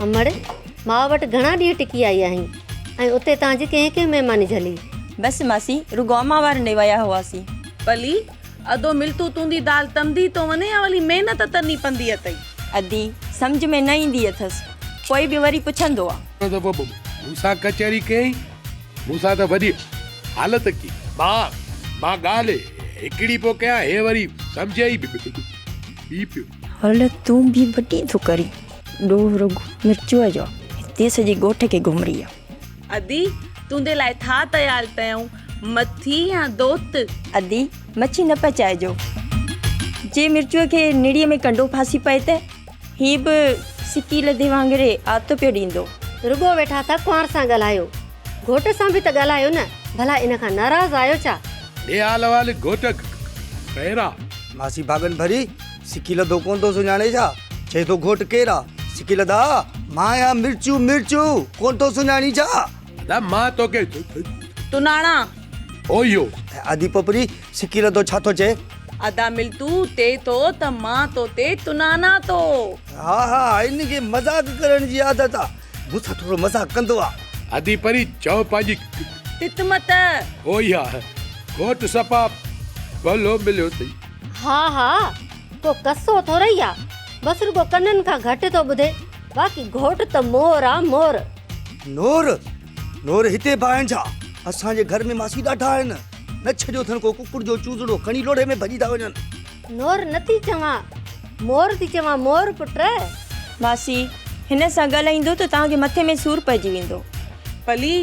امڙ، ماء وٽ گهڻا ڏينهن ٽڪي آئي آهين ۽ اتي توهان جي ڪنهن ڪنهن مهماني جهلي؟ بس ماسي، رڳو امان وارن ڏي ويا هئاسين. پلي، ادو ملتو تون the دال تمدي تو وڃي يا ولي محنت ترني پندي اٿئي. ادي، سمجهه ۾ نه ايندي اٿس، پوء به وري پڇندو آ. هڪ دفعو به مون سان ڪچهري ڪيائين، مون سان ته وڏي حالت ڪئي. مان مان ڳالهه هڪڙي پيو ڪيان، هي وري سمجهي ئي ٻي پيو. حالت تون به وڏي ٿو ڪرين. ڏوهه رڳو مرچوء جو آ، هتي سڄي ڳوٺ کي گهمري آ. ادي، تنهنجي لاء ٿا تيار ڪيون، مٿي يا دوت؟ ادي، مڇي نه پچائجو. جي مرچوء کي نڙيء ۾ ڪنڊو ڦاسي پئي ته هي به سڪي لڌي وانگري آتو پيو ڏيندو. رڳو ويٺا ٿا ڪنوار سان ڳالهايو، گهوٽ سان به ته ڳالهايو نه، ڀلا ان کان ناراض آهيو ڇا؟ ڏي حال احوال گهوٽ ڪير آ؟ ماسي ڀاڳن ڀري، سڪي لڌو ڪونه ٿو سڃاڻي ڇا؟ چئي ٿو گهوٽ ڪير آ؟ سڪي لڌا، مان آهيان مرچو مرچو، ڪونه ٿو سڃاڻين ڇا؟ ادا مان توکي تناڻا. او اهو. ادي پوپري، سڪي لڌو ڇا ٿو چئي؟ ادا ملتو تي ٿو ته مان تو تي تنانا ٿو. ها ها هن کي مذاق ڪرڻ جي عادت آ، مون سان ٿورو مذاق ڪندو آ. ادي پري، چئو پنهنجي. تت مت. او اها، گهوٽ صفا ڀلو مليو اٿئي. ها ها ڪو قصو ٿورئي آ، بس رڳو ڪنن کان گهٽ ٿو ٻڌي، باقي گهوٽ ته مور آ مور. نور، نور هتي به آهن ڇا؟ اسان جي گهر ۾ ماسي ڏاڍا آهن، نه ڇڏيو اٿن ڪو ڪڪڙ جو چوزڙو کڻي لوڙهي ۾ ڀڄي ٿا وڃن. نور نه ٿي چوان، مور ٿي چوان مور پٽ. ماسي، هن سان ڳالهائيندو ته توهان کي مٿي ۾ سور پئجي ويندو. پلي،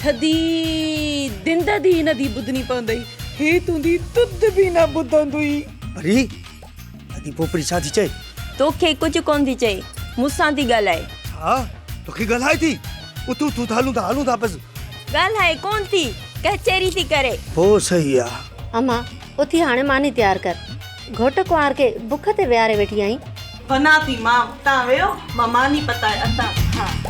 ٿڌي دند ڌي هن ڌي ٻڌڻي پوندئي. هي تنهنجي تد به نه ٻڌندوئي. پري، ادي پوپري ڇا ٿي چئي؟ توکي ڪجهه ڪونه ٿي چئي، مون سان ٿي ڳالهائي. ڇا؟ توکي ڳالهائي ٿي؟ اٿ اٿ اٿ هلون ٿا هلون ٿا بس. ڳالهائي ڪونه ٿي، ڪچهري ٿي ڪري. پوء صحيح آ. امان، اٿي هاڻي ماني تيار ڪر. گهوٽ ڪنوار کي بک تي ويهاري ويٺي آهين. وڃان ٿي مان، تان ويهو، مان ماني پتائي اچان. ها.